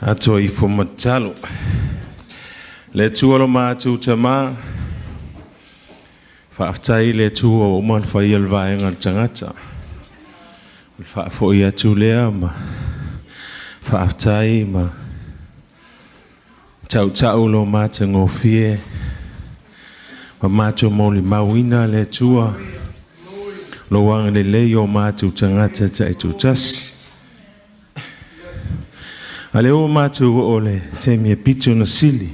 Atoa ifo ma tatalo. Le Atua lo matou Tama, faafetai i le Atua ua uma ona faia le vaega o le tagata. O le faafoi atu lea ma faafetai ma tautau lo matagofie ma matou molimauina le Atua lou agalelei o matou tagata taitoatasi. A lea ua matou oo le taimi e pito na sili,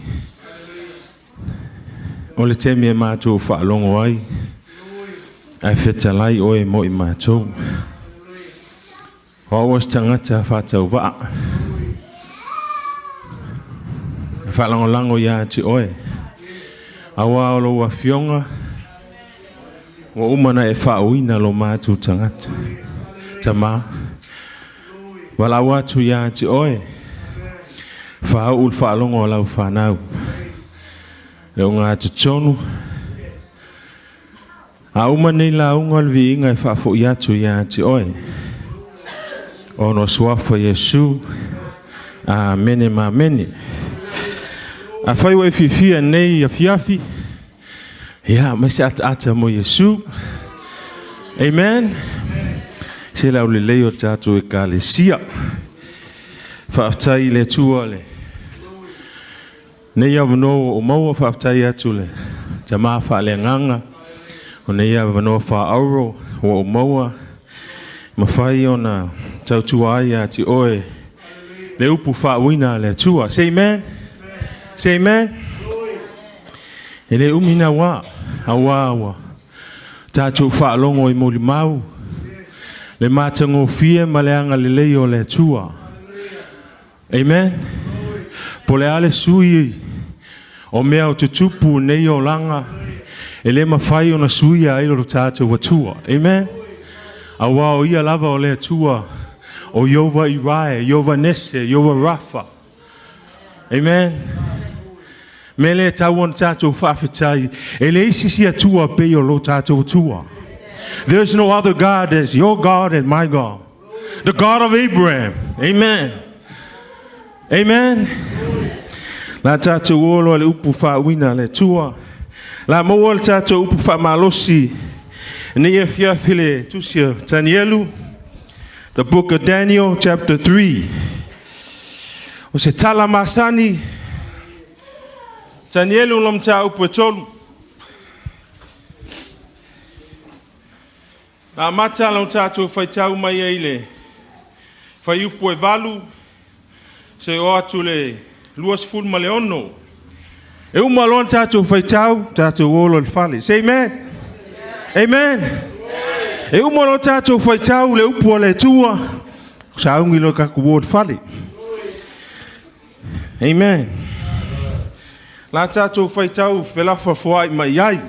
o le taimi e matou faalogo ai, ae fetalai oe mo i matou. O au o se tagata faatauvaa, e faalagolago ia te oe, auā o lou afioga, ua uma ona e faauuina lo matou tagata. Tama, valaau atu ia te oe, faauu le faalogo a lau fanau, le ogatotonu, A uma nei lauga o le viiga e faafoi atu ia te oe. Ona o suafa Iesu. Amene ma amene. Afai ua e fiafia nei afiafi, ia, mai se ataata mo Iesu. Amen. Se le aulelei o tatou ekalesia. Faafetai i le Atua le Nei avanoa ua ou maua, faafetai atu le Tama faaleagaga o nei avanoa faauro ua ou maua, mafai ona tautua ai ia te oe le upu faauuina a le Atua. Say amen. Say amen. E le umi naua, auā ua tatou faalogo i molimau le matagofie ma le agalelei o le Atua. Amen. Po le a le sui o mea o tutupu nei olaga, e le mafai ona suia ai lo tatou Atua. Amen. Auā o ia lava o le Atua o Iova Irae, Iova Nese, Iova Rafa. Amen. Me le tau ona tatou faafetai, e leai se isi Atua pei o lo tatou Atua. There is no other God as your God and my God. The God of Abraham. Amen. Amen. La tatou olo le upu faauina le Atua. La maua le tatou upu faamalosi nei afiafi le tusi o Tanielu. The book of Daniel chapter 3. O se tala masani. Tanielu lo mataupu e tolu. Na amata lo tatou faitau mai ai le fuaiupu e 8, se o atu le 26. E uma loa tatou faitau, tatou olo le fale. Say amen. Amen. E uma loa tatou faitau le upu a le Atua, sauni loa tatou o le fale. Amen. La tatou faitau felafafoai mai ai.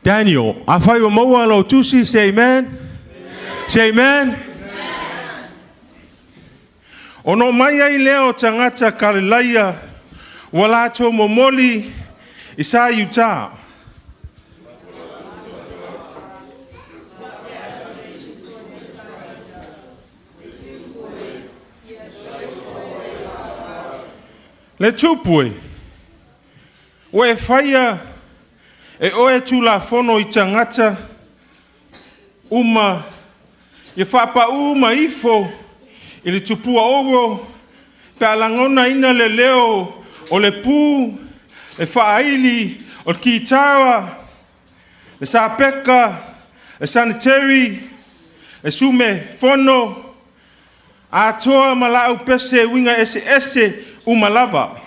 Daniel, afai ua maua lou tusi, say amen. Say amen. Ona oo mai ai lea o tagata Kalilaia ua latou momoli i sa Iuta. Le tupu e, ua e faia e oe Tulafono i tagata uma ia faapaū uma ifo i le tupua oro pe a lagonaina le leo o le pū, le faaili o le kitara, le sapeka, le sanitary, le sume fono, atoa ma laau pese uiga eseese uma lava.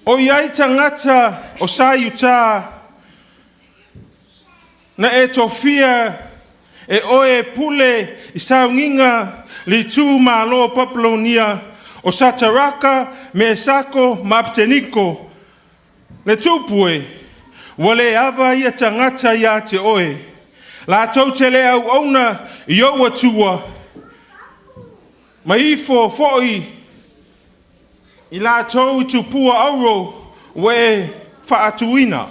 O i ai tagata o sa Iuta na e tofia e oe e pule i sauniga le itu malo Papelonia o Sataraka, Mesako ma Apeteniko, Le tupu e, ua le ava ia tagata iā te oe, latou te le auauna i ou Atua, ma ifo foi i latou i tupua auro ua e faatuina.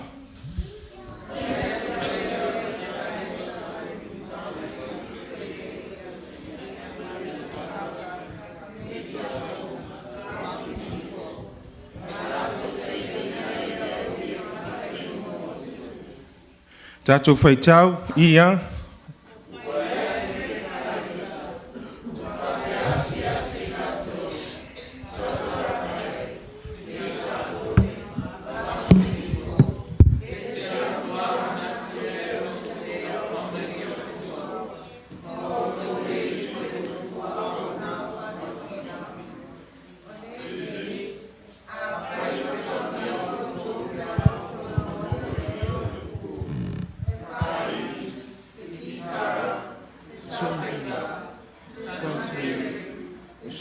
Tatou faitau ia.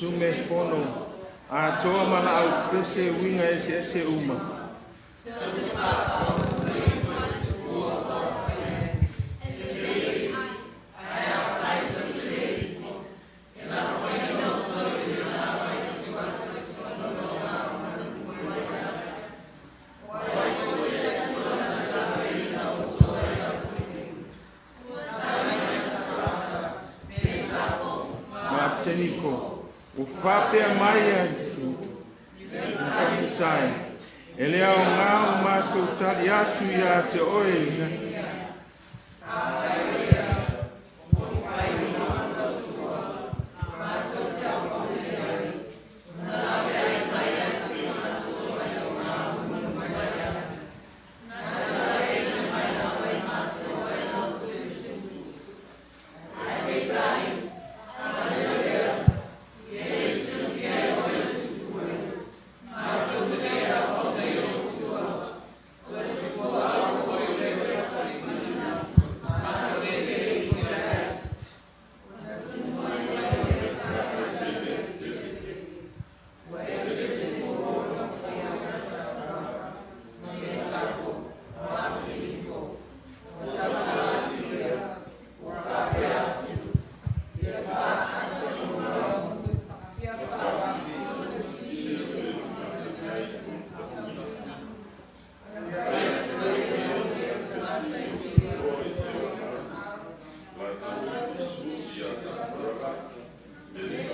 Sume fono atoa ma laau pese uiga eseese uma. Ma Apteniko, ua faapea mai ai Misai, e le aoga o matou tali atu ia te oe.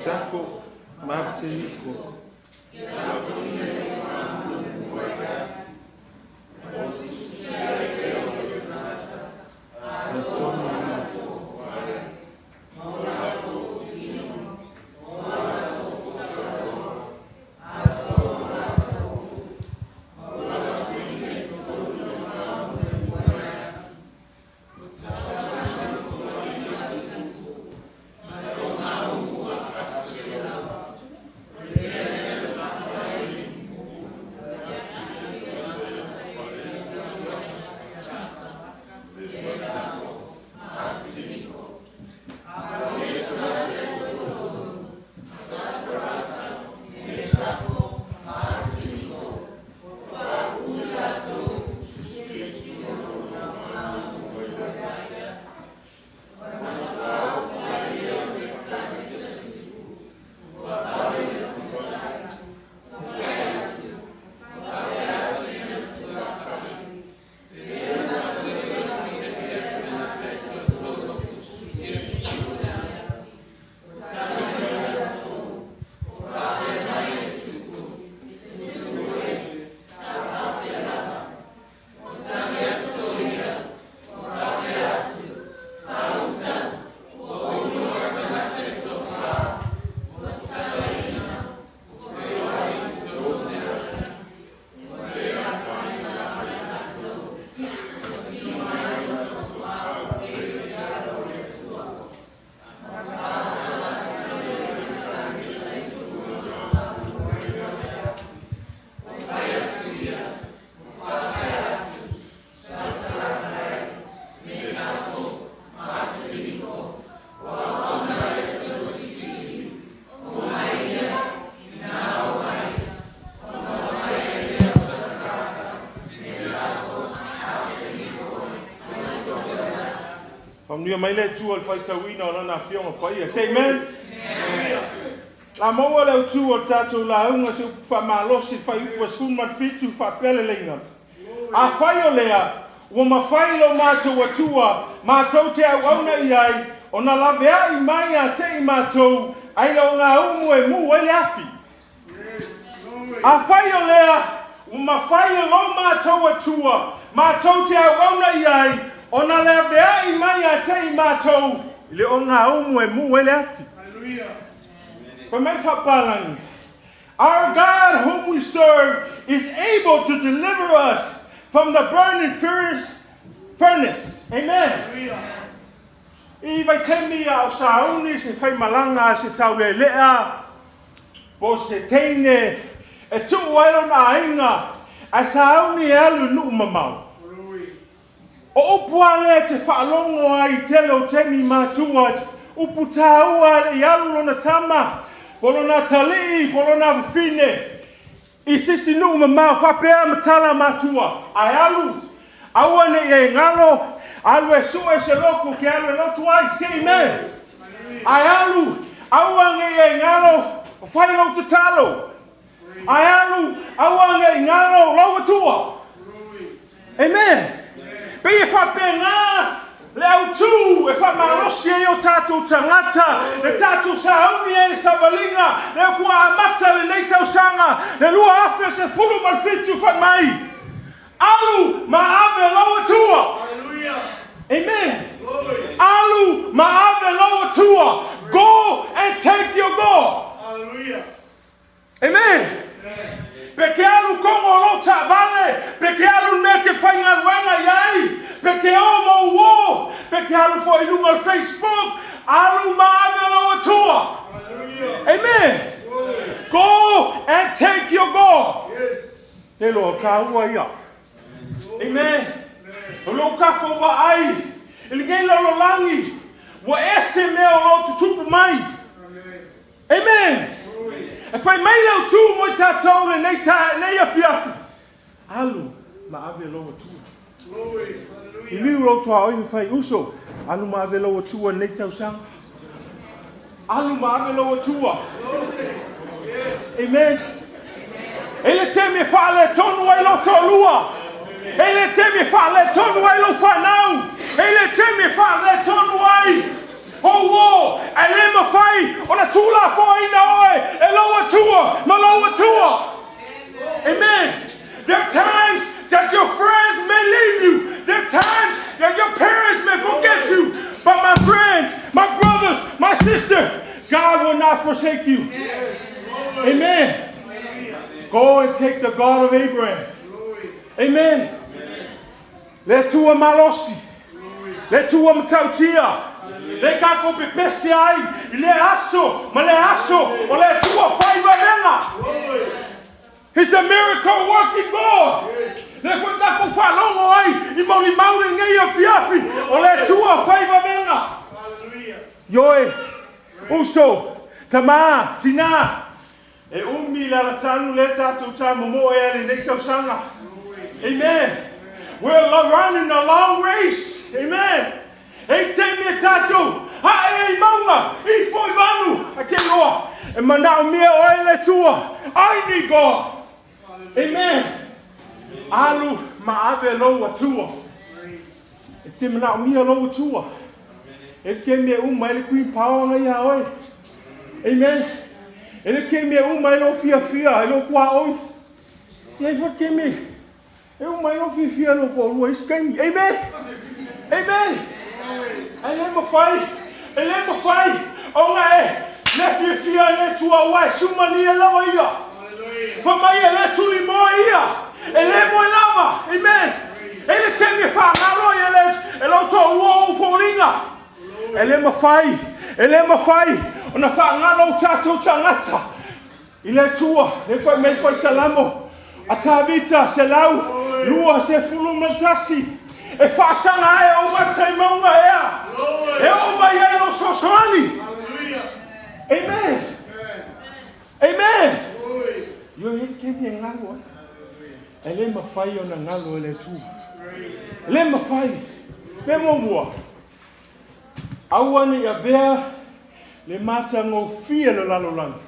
Sako ma Apteniko. Faamanuia mai le Atua i le faitauina o Lana Afioga Paia. Say amen. La maua le autu o le tatou lauga se upu faamalosi le fuaiupu 17 faapea le leiga. Afai o lea, ua mafai lo matou Atua matou te auauna i ai ona laveai mai ia te i matou ai le ogaumu e mu ai le afi. Afai o lea, ua mafai e lo matou Atua matou te auauna i ai. Ona le avea'i mai ia te i matou i le ogaumu e mū ai le afi. Fai mai le faapalagi, Our God whom we serve is able to deliver us from the burning furious furnace. Amen. I vaitaimi a o sauni se faimalaga a se taulelea po o se teine e tuu ai lona aiga ae sauni e alu i nuu mamao. O upu a lea e te faalogo ai i tele o taimi matua, upu tāua e le i alu lona tama, po lona atalii, po lona afafine i se isi nuu mamao faapea ma tala matua, ae alu, aua ne i e galo, alu e sue se lotu ke alu e lotu ai, say amen. Ae alu, aua ne i e galo, fai lou tatalo. Ae alu, aua ne i galo lou Atua. Amen. Pei e faapena le autū e faamalosi ai o tatou tagata, le tatou sauni ai le savaliga, lea kua amata lenei tausaga, le 2017 fai mai, Alu ma ave lou Atua. Amen. Alu ma ave lou Atua. Go and take your God. Amen. Pe ke alu kongo o lou taavale, pe ke alu le mea ke faigaluega i ai, pe ke o ma ou o, pe ke alu foi i luga o le Facebook, alu ma ave lou Atua. Amen. Go and take your God. E loa kāua ia. Amen. O lou kākou vaai i lenei lalolagi, ua ese mea o lo o tutupu mai. Amen! E fai mai le Autū mo i tatou lenei ta, lenei afiafi, Alu ma ave lou Atua. I liu lou tuaoi ma fai, Uso, alu ma ave lou Atua lenei tausaga. Alu ma ave lou Atua. Amen. E le taimi e faaletonu ai lou toalua. E le taimi e faaletonu ai lou fanau. E le taimi e faaletonu ai Ouo, e le mafai ona tulafoaina oe e lou Atua ma lou Atua. Amen. There are times that your friends may leave you. There are times that your parents may forget you. But my friends, my brothers, my sister, God will not forsake you. Amen. Go and take the God of Abraham. Amen. Le Atua malosi, le Atua matautia, le tatou pepese ai i lea aso ma lea aso o le Atua fai vaega. He's a miracle working God. Le foi tatou faalogo ai i malimau lenei afiafi o le Atua fai vaega. Ioe, uso, tamā, tinā, E umi le alatanu lea tatou tamomoe ai lenei tausaga. Amen. We're running a long race. Amen. E i taimi e tatou hae ai mauga i foi vanu a ke loa. E manaomia oe le Atua. I need God. Amen. Alu ma ave lou Atua. E te manaomia lou Atua. E le ke mea uma e le Queen Power ngai iā oe. Amen. E le ke mea uma e lou fiafia, e lou kuaoi. E ai foi ke mea e uma e lou fiafia e lou toalua isi taimi. Amen. Amen. E le mafai, e le mafai ona e le fiafia e le Atua aua e sumalie lava ia. Fai mai e le tuli moe ia, e le moe lava. Amen. E le taimi e faagalo ai e le, e lou toalua ou foliga. E le mafai, e le mafai ona faagalo o tatou tagata i le Atua. Le fai mai fai Salamo a Tavita 121, e faasaga ai ou mata i mauga ea, e oo mai ai lou soasoani. Amen. Amen. Ioe, e le taimi e galo ai. E le mafai ona galo e le Atua. E le mafai. Mea muamua, aua ne i avea le matagofie le lalolagi.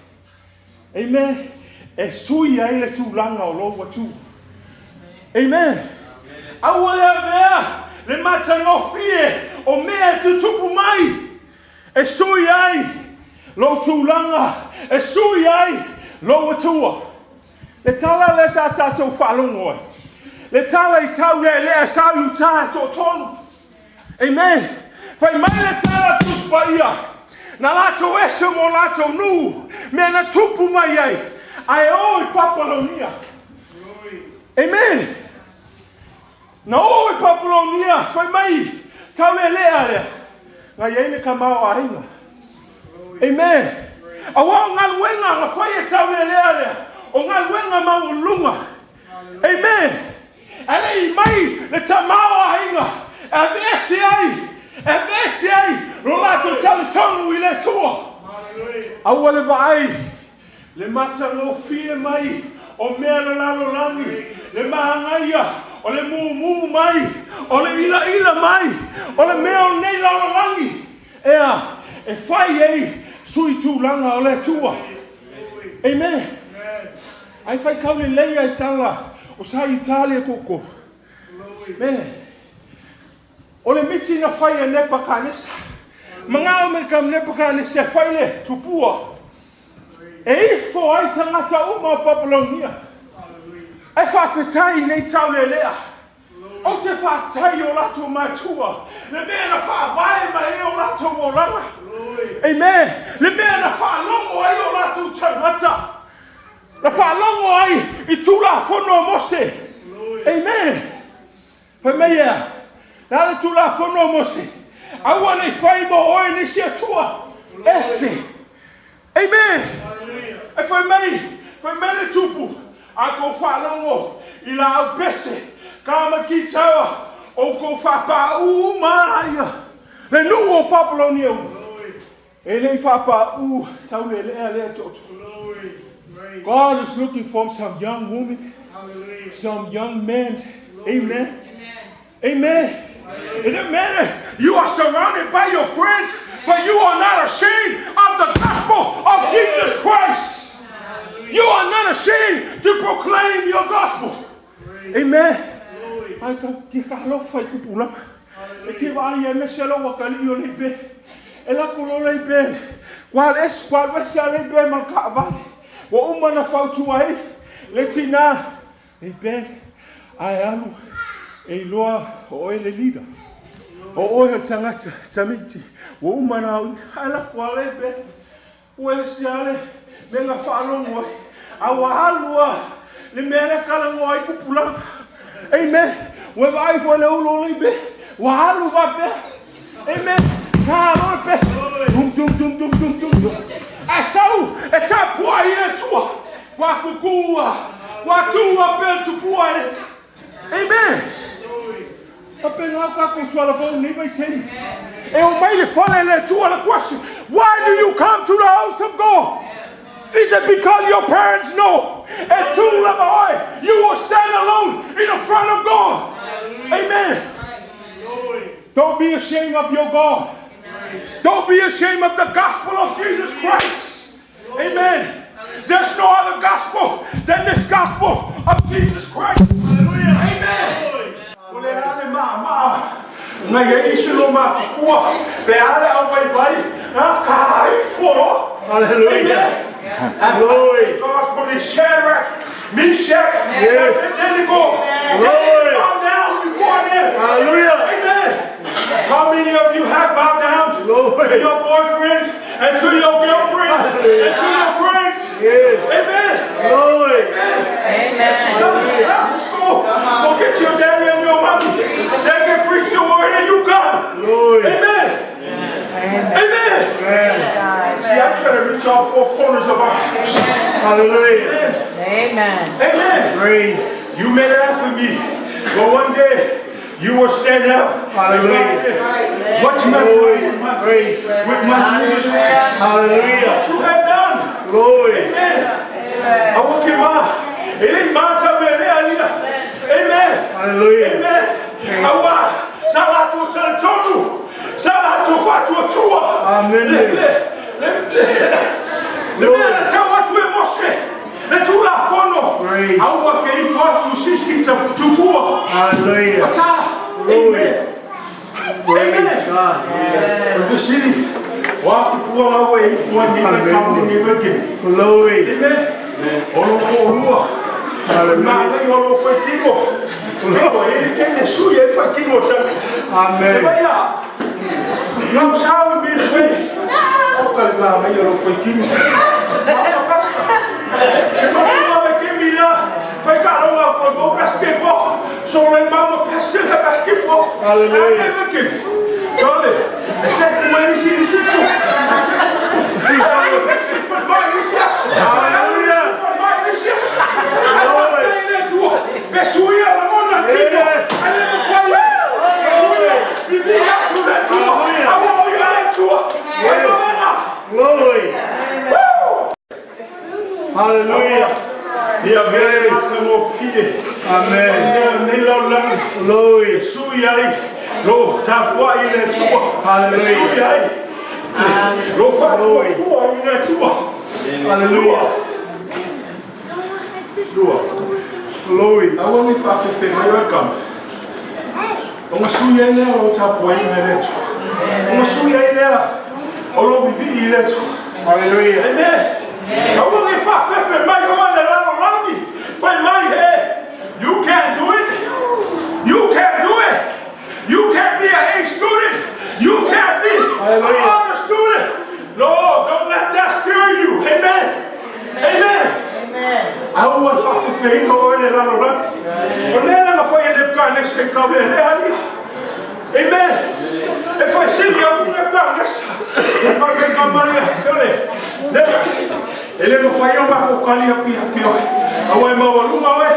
Amen. E sui ai le tulaga o lou Atua. Amen. Aua le avea le matagofie o mea e tutupu mai E sui ai lou tulaga, e sui ai lou Atua. Le tala lea sa tatou faalogo ai, le tala i taulealea sa i uta e toatolu. Amen. Fai mai le tala Tusi Paia, na latou ese ma o latou nuu, mea na tupu mai ai, ae o i Papalonia. Amen. Na o i Papalonia, fai mai, taulelea lea, na i ai le tamaoaiga. Amen. Aua o galuega na fai e taulelea lea, o galuega maualuluga. Amen. Ae le i mai le tamaoaiga e aveese ai, e aveese ai lo latou talitonu i le Atua. Aua le vaai le matagofie mai o mea le lalolagi, le manaia o le mumu mai, o le ilaila mai, o le mea o lenei lalolagi, ea e fai ai sui tulaga o le Atua. Amen. Ai faitau lelei ai tala o sa Italia koko. Me. O le miti na fai e Nepakanesa. Mangao me kam Nepakanesa e fai le tupua. E ifo ai tagata uma o Papelonia. Ae faafetai nei taulelea. Ou te faafetai i o latou matua, le mea na faavae mai ai o latou olaga. Amen. Le mea na faalogo ai o latou tagata. Na faalogo ai i Tulafono a Mose. Amen. Fai mai ea, le a le Tulafono a Mose? Aua ne i fai mo oe nisi Atua ese. Amen. E fai mai, fai mai le tupu, a kou faalogo i laau pese, ka ma kitaua, oukou faapauu uma a ia, le nuu o Papelonia uma. E le i faapauu taulelea lea tootoo. God is looking for some young women, some young men. Amen. Amen. It doesn't matter. You are surrounded by your friends, but you are not ashamed of the gospel of Jesus Christ. You are not ashamed to proclaim your gospel. Amen. Ai ka ki ka alofa i kupulanga. E ki vaai e mese lo wa kali o leipe. E lako lo leipe. Kwa es kwa wese a leipe ma ka vale. Wa uma na fautua ai le tina. Leipe. Ai alu e iloa o oe le leader. O oe o le tagata tamaiti. Ua uma na au. Ai lako a leipe. Ua ese a le mea na faalogo ai, a ua alu a le mea lea talanoa ai tupulaga. Amen. Ua vaai foi le ulu o leipe, ua alu faapea. Amen. Ka loa le pese. Tum tum tum tum tum tum tum. Ae sau e tapuai i le Atua. Ua kukua, ua tua pea le tupua e le Amen. Faapena o tatou tualavou nei vaitaimi. E omai le fale le Atua. The question, why do you come to the house of God? Is it because your parents know? E tū lava oe, you will stand alone in the front of God. Amen. Don't be ashamed of your God. Don't be ashamed of the gospel of Jesus Christ. Amen. There's no other gospel than this gospel of Jesus Christ. Amen. O le a le maamaa na i ai isi lo matutua pe a le au vaivai na ka ifo loa. Hallelujah. Amen. Glory. God for the Shadrach, Meshach, Yes. and Abednego. They Glory. bow down before them. Hallelujah. Amen. How many of you have bowed down to Glory. your boyfriends and to your girlfriends and to your friends? Yes. Amen. Glory. Amen. Let's go. Go get your daddy and your mommy. They can preach the word and you come. Glory. Amen. Amen. Amen. See, I'm trying to reach all four corners of our house. Hallelujah. Amen. Amen. Praise. You may laugh at me, but one day you will stand up. And God Hallelujah. said, what you have Glory. done with my, Praise. with my Jesus Christ. Hallelujah. What you have done. Glory. Amen. Aua ke ma. E le mata me le alia. Amen. Hallelujah. Amen. Aua sa latou talitonu. Sa latou faatuatua. Amen. Le le le le mea na tau atu e Mose. Le Tulafono. Praise. Aua ke ifo atu sisi tupua. Hallelujah. Ata. Glory. Amen. Praise Amen. God. O fesili, wa kupua lau e ifo ai nei Amen. kamu nei weke. Glory. Amen. O lo to'alua. Hallelujah. Ma o lo faitino. Ko e ke ne su ye faitino tangata. Amen. E ia. Lau sao mi le. O ka le ma mai o lo faitino. Ma pasta. E ma ma ke mi la. Fai ka lo ko go basketball. So le mama pastor la basketball. Hallelujah. Jolly. E se ku e si si ku. Hallelujah. Glory. Hallelujah. Amen. Glory. Hallelujah. Glory. Hallelujah. Glory. Aua ni whawhewhe mai oe kama. O ngā sui ai lea o tāpua i ngā letu. O ngā sui ai lea o lo vivi i letu. Hallelujah. Amen. Aua ni whawhewhe mai oe le lalo langi. Whai mai he. You can't do it. You can't do it. You can't be an A student. You can't be an Hallelujah. honor student. No, don't let that scare you. Amen. Amen. Aua whawhewhe o le lalo langi. O lea nga whai e lepka ne se ka me le ali. Amen. E whai sili au lepka nesa. E whai me ka mani a se ole. Le E le mo whai o mako kali api api oe. Aua e maua lunga oe.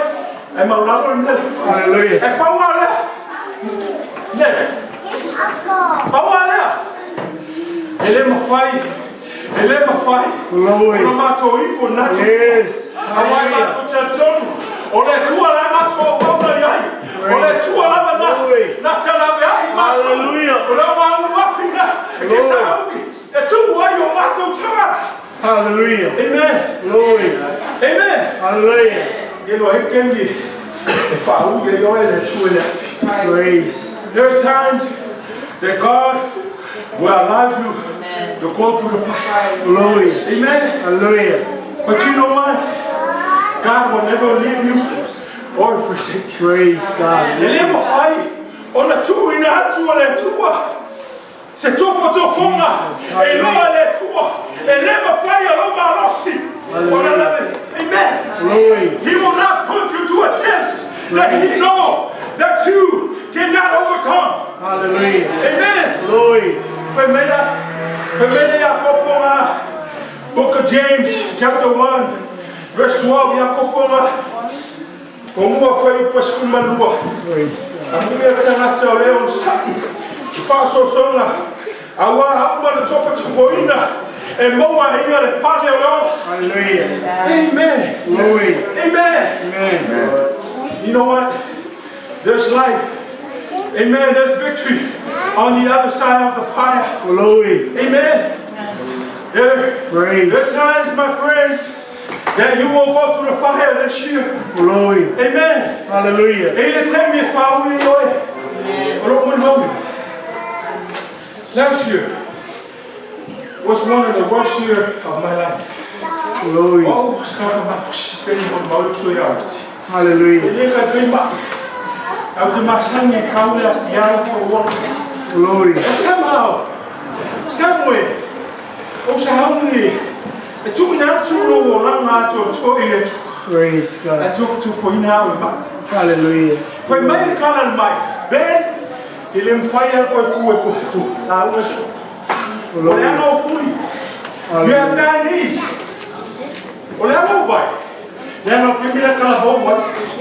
E mau lalo i nele. Hallelujah. E paua lea. Nele. Paua lea. E le mawhai. E le mawhai. Glory. Ona mātou ifo natu. Yes. Aua e mātou te tonu. O le tua la mātou au wauna i ai. O le tua lava na. Glory. Na te lawe ai mātou. Hallelujah. O le maunu awhina. E ke sa Glory. aumi. E tū ai o mātou tangata. Hallelujah. Amen. Glory. Amen. Hallelujah. E no he kengi. E whaau e oe le tū e le awhi. Grace. There are times that God will allow you to go through the fire. Glory. Amen. Hallelujah. But you know what? God will never leave you or forsake you. Praise God. E le mawhai, o na tuu ina atu o le tua. Se tofo tofonga, e loa le tua. E le mawhai a lo malosi. O na lawe. Amen. Glory. He will not put you to a test that he know that you cannot overcome. Hallelujah. Amen. Glory. Whaimena, whaimena ia koponga, Book of James, chapter 1, verse 12, ia koponga, o mua whai upas kumanua. Praise God. A mua tangata o leo sa'i, i whaasosonga, a wā auma le tofa tofoina, e maua ia le pale o leo. Hallelujah. Amen. Glory. Amen. Amen. You know what? There's life. Amen. There's victory on the other side of the fire. Glory. Amen. There, Praise. there are times, my friends, that you will go through the fire this year. Glory. Amen. Hallelujah. E le taimi e whaui oe. O lo mo Last year was one of the worst year of my life. Glory. Oh, ska ma speni mo mau tu ia ati. Hallelujah. E le ka kai ma. Au te masangi kaule as ia ko wa. Glory. But somehow, somewhere, o sa haungi, e tu ina atu lo o langa atu o tō i le tu. Praise E God. tō tu fo ina au i mai. Hallelujah. Fai mai le kala mai. Ben, i le mwhai a koe kue ko tu. La ua se. O le Glory. anga o pui. You have Hallelujah. bad knees. O le anga o bai. Le anga o kimila kala hou mai.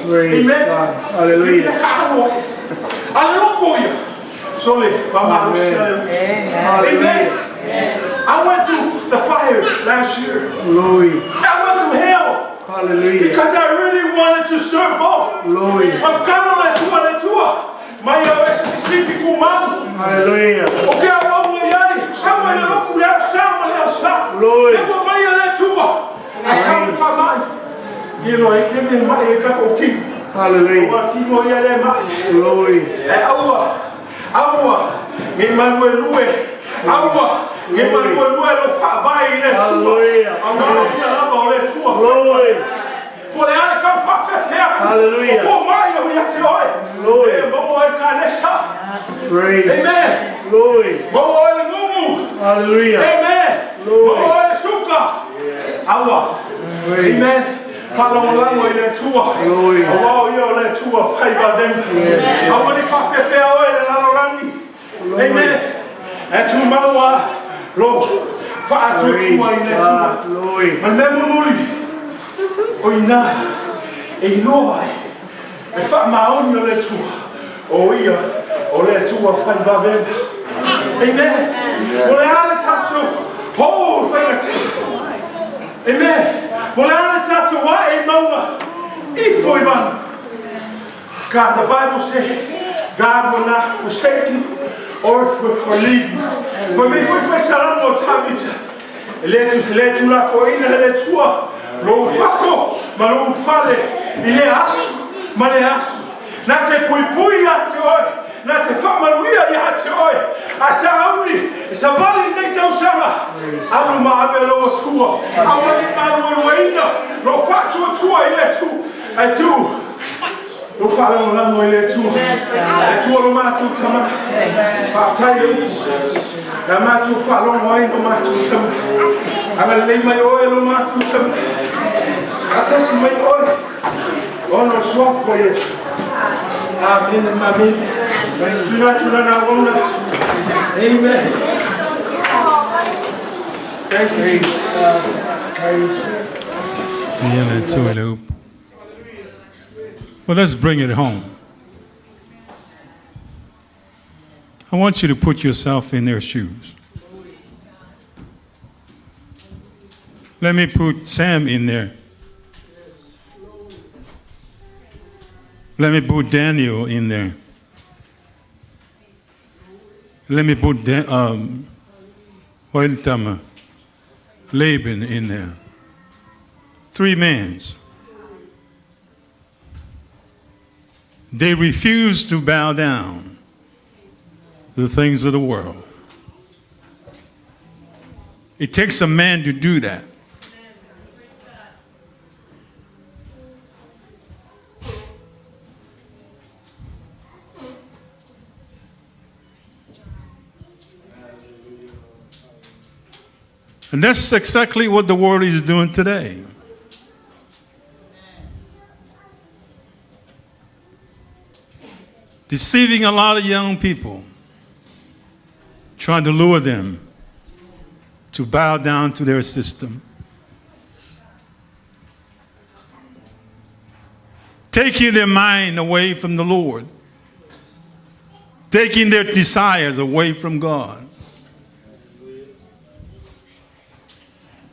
Praise Amen. God. Hallelujah. Kimila ka alo. Ale loko ia. Sole, mama Amen. Amen. Hallelujah. I went through the fire last year. Glory. I went through hell Hallelujah. because I really wanted to serve both. Glory. O kano le tua le tua. Mai au e specific mau. Hallelujah. O ke au au i ai. Sama le loku le sama le sa. Glory. Le ua mai le tua. A sa le fa mai. I lo e keme mai e ka o ki. Hallelujah. Ua kimo ia le mai. Glory. E aua, aua, nge manue lue, aua, nge manue lue lo whaavai i le tua. Hallelujah. Aua ia lava o le tua. Glory. Ko le ale kau whawhewhe Praise. Amen. Glory. Maua oe le gugu. Hallelujah. Amen. Glory. Maua oe le suka. Aua. Praise. Amen. Faalagolago i le Atua. Glory. Auā o ia o le Atua fai vavega. Aua ne i faafeafea oe e le lalolagi. Amen. Ae tumau lava lou faatuatua i Praise le Atua. God. Glory. Ma le mea mulimuli, o i ina e iloa ai le faamaoni o le Atua, o Ia o le Atua fai vavega. Amen. Po o le a le tatou oo i faigata. Amen. Po o le a le tatou ae i mauga, ifo i vanu. God, the Bible says, God will not forsake you or, or leave you. Fai mai foi fai Salamo o Tavita, e le, e le tuulafoaiina e le Atua lou fako ma lou fale i lea aso ma lea aso. Na te puipui ia te oe, na te faamanuia ia te oe. A sa auni, e savali lenei tausaga, alu ma ave lou Atua. Aua ne i malualuaina lou faatuatua i le Atua. Ae tuu lou faalagolago i le Atua. Le Atua lo matou Tama, faafetai le upu na matou faalogo ai lo matou Tama. Agalelei mai oe lo matou Tama. Faatasi mai oe ona o le suafa o Iesu. Amene ma amene. Tuuina atu lana auauna. Amen. Thank you, Jesus. Well, let's bring it home. I want you to put yourself in their shoes. Let me put Sam in there. Let me put Daniel in there. Let me put Wailtama, Laban in there. 3 men. They refused to bow down to the things of the world. It takes a man to do that. And that's exactly what the world is doing today. Deceiving a lot of young people, trying to lure them to bow down to their system. Taking their mind away from the Lord. Taking their desires away from God.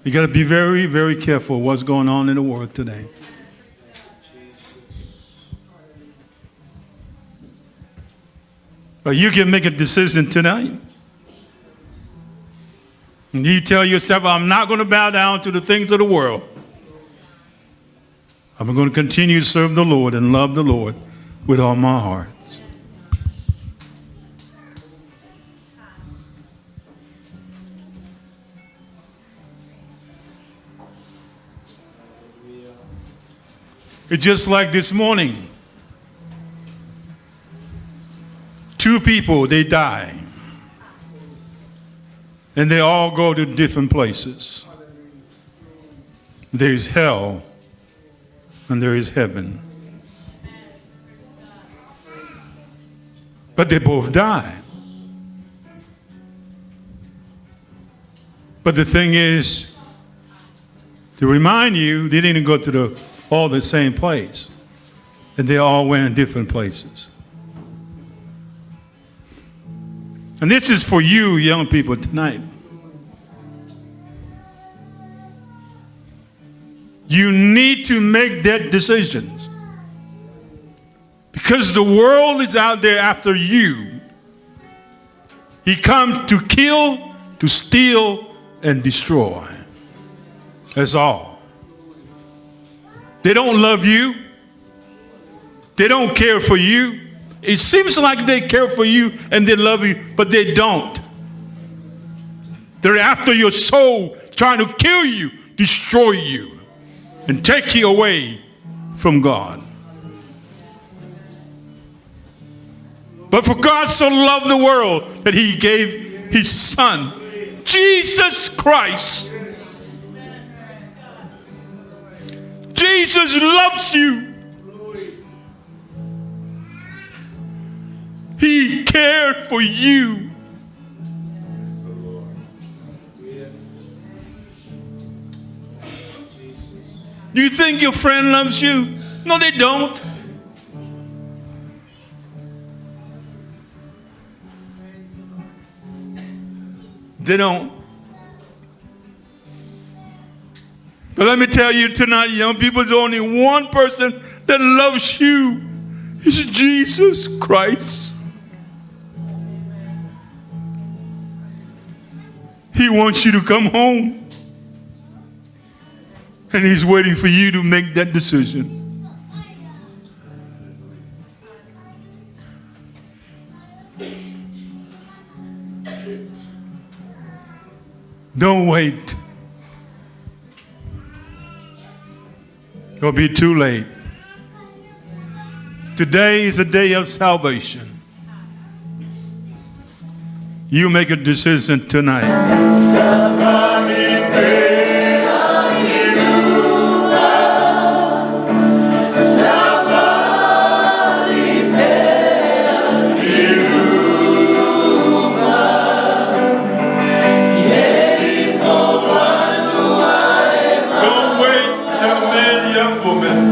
You got to be very, very careful what's going on in the world today. But you can make a decision tonight. And you tell yourself, I'm not going to bow down to the things of the world. I'm going to continue to serve the Lord and love the Lord with all my heart. It's just like this morning. 2 people, they die. And they all go to different places. There is hell and there is heaven. But they both die. But the thing is, to remind you, they didn't go to all the same place. And they all went in different places. And this is for you, young people, tonight. You need to make that decision. Because the world is out there after you. He comes to kill, to steal, and destroy. That's all. They don't love you. They don't care for you. It seems like they care for you and they love you, but they don't. They're after your soul, trying to kill you, destroy you, and take you away from God. But for God so loved the world that he gave his son, Jesus Christ. Jesus loves you. He cared for you. Do you think your friend loves you? No, they don't. They don't. But let me tell you tonight, young people, there's only one person that loves you. It's Jesus Christ. He wants you to come home. And he's waiting for you to make that decision. Don't wait. It'll be too late. Today is a day of salvation. You make a decision tonight. Don't wait, young man, young woman.